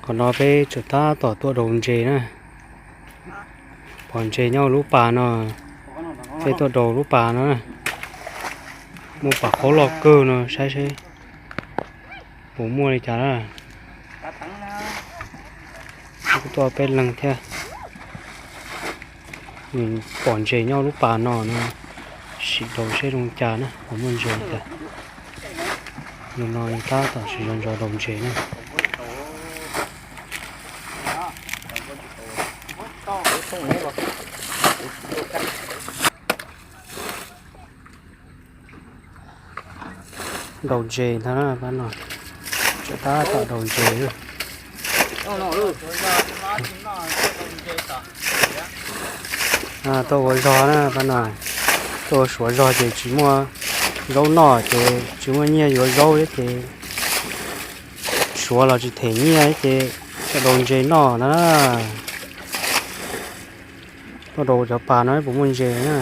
Qhov no peb tseem tab tom tuaj daus ntses na. Pom ntses nyob lub pas no, peb tuaj daus lub pas no na. Muaj pas qhaub loj kawg no, saib seb puas muaj li cas na. Kuj tuaj peb leeg thiab. Nws pom ntses nyob lub pas no no, sim daus seb zoo cas na, puas muaj ntses cas. Yog no tab tom siv zog ntsos daus ntses na. Daus ntses ntag na pab no. Tseem tab tom daus ntses. Tuaj ua zog na pab no. Tuaj ua suav zog ces tsis muaj zaub noj ces tsis muaj nyiaj yuav zaub thiab ces suav los tsis them nyiaj ces tseem daus ntses noj na. Tuaj daus cov pas no puas muaj ntses na.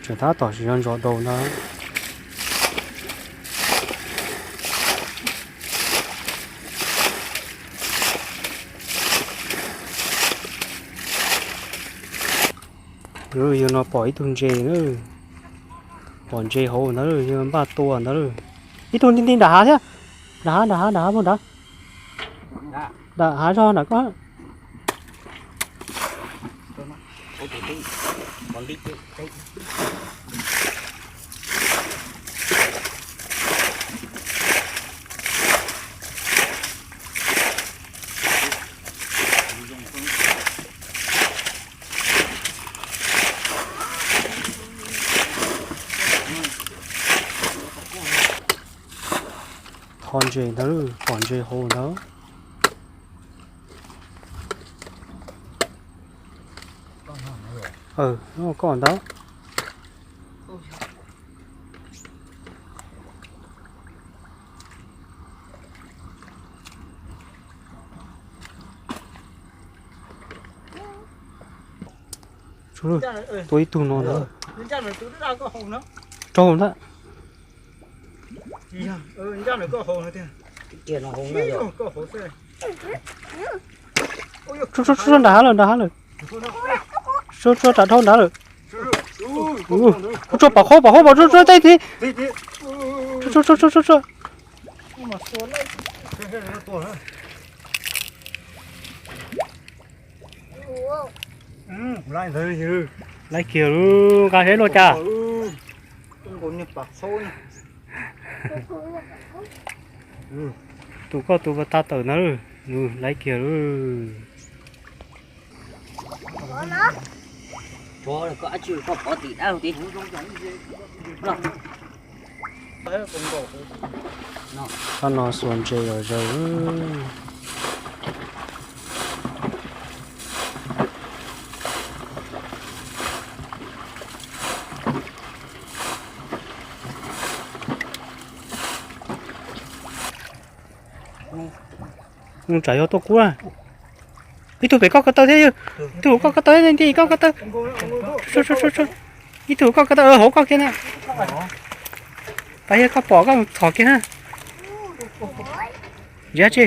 Tseem tab tom siv zog ntsos daus ntag. Yog no pom ib tug ntses na, pom ntses hauv ntawd yog npaj tua ntawd. Ib tug nti nti nram hav thiab, nram hav nram hav nram hav puag nrad, nram hav zog nram koj. Tho ntses ntawd, pom ntses hauv ntawd. Koj ntawd. Tua ib tug no ntag. Rau ntag. Tsuag tsuag nram hav lawm, nram hav lawm. Tsuag tsuag nram dhau nrad lawm. Tsuag pom qhaub, pom qhaub, pom tsuag tsuag tej tid. Tsuag tsuag tsuag tsuag. Laiv kiag lub nqa seb luaj cas. Tus koj tus pas tag tawm ntawd, laiv kiag lub. Pab no xuas ntses yom zaws. Mus tsam yog tuaj kub. Ib tug pem koj ko taw thiab yog, ib tug koj ko taw thiab, koj ko taw. Ib tug koj ko taw hauv koj kiag na. Pas yog koj pom koj mus txhom kiag na. Ntsia tsi.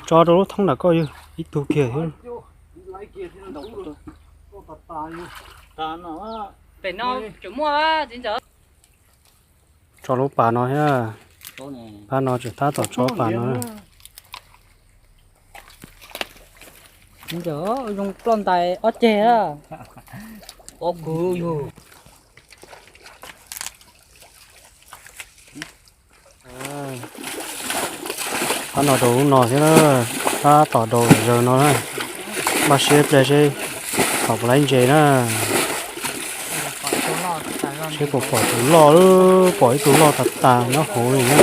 Tso rau lub thoob nram koj yog ib tug kiag thiab. Pem no tseem muaj txiv ntxawm. Tso lub pas no thiab. Pab no tseem tab tom tso pas no. Txiv ntxawm zoo ploj ntais ob ceg a. Ob kwv yug. Pab no rau lub no thiab na, tab tom rau zaws no na. Npaj siab pliag seb tom puas laib ntses na. Seb puas pom tus loj, pom ib tug loj tas tas nyob hauv li na.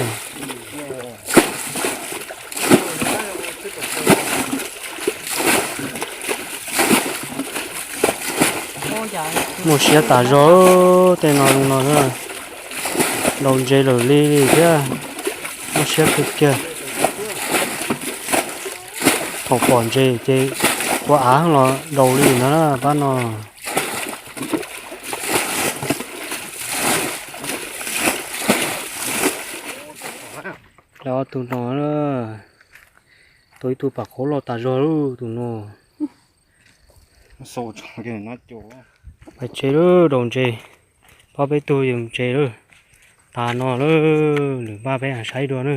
Muaj siab tas zog tej no no, daus ntses lawm li thiab, muaj siab kawg kiag. Thaum pom ntses ces ua av los daus li no na pab no. Ob tug no, tau ib tug pam qhuav loj tas zog lub tus no. Pais tsev lub daus ntses, pab peb tug yus ntses lub. Tas no lub, lwm npaj peb saib dua na.